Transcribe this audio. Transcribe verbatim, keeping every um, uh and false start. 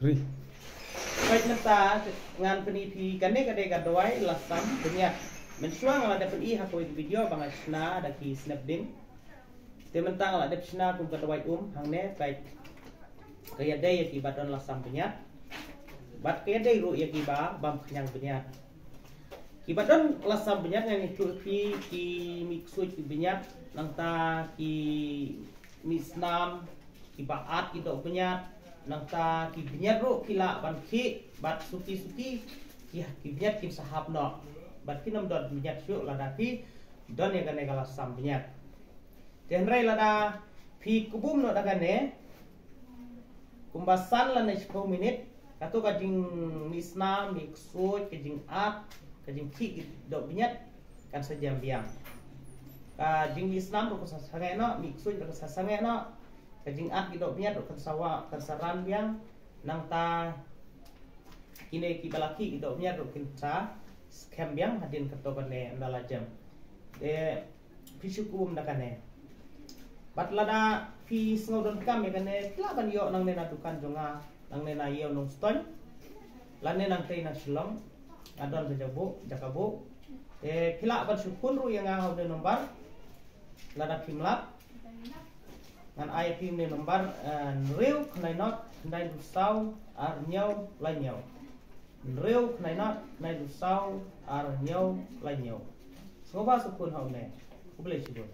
Peit mynta ngan pyni phi kane ka dei ka dawai lasam bniat. Mynshuwa nga la dep pyni ha kawei ka video ba nga shna da ki snep ding. Te mynta nga la dep shna kum ka dawai um hangne, peit. Ka ïadei ïa kiba don lasam bniat. Bad ka ïadei ruh ïa kiba bam khñiang bniat. Kiba don lasam bniat ngan ïathuh phi ki mih ksuid ki bniat, nangta ki mih snam, kiba at ki doh bniat, nangta ki bniat ruh ki lah ban khih, bad suki suki ki, ki bniat kin sa hap noh. Bad kin ym don bniat shuh lada phi don ïa kane ka lasam bniat. Te hynrei lada phi kbum noh da kane kumba san lane shiphew minit, kato ka jingmih snam, mih ksuid, ka jingat, ka jingkhih ki doh bniat kan sa jem biang. Ka jingmih snam ruh kan sa sangeh noh, mih ksuid ruh kan sa sangeh noh, ka jingat ki doh bniat ruh kan sa wa, kan sa ran biang. Nangta kine kiba la khih ki doh bniat ruh kin sa skhem biang hadien kato kane ynda la jem. Te phi shu kbum da kane. Bad lada phi sngew donkam ïa kane, phi lah ban ïoh nangne na dukan jong nga, nangne na Ïew Nongstoiñ, lane nangtei na Shillong, nga don ka jaka buh, jaka buh. Te phi lah ban shu phone ruh ïa nga ha une number. Lada phim lah, ngan ai phi une number, eh, hynriew khyndai nod khyndai du saw ar hynñiew lai hynñiew. Hynriew khyndai nod khyndai du saw ar hynñiew lai hynñiew. Sngewbha shu phone ha une. Khublei shibun.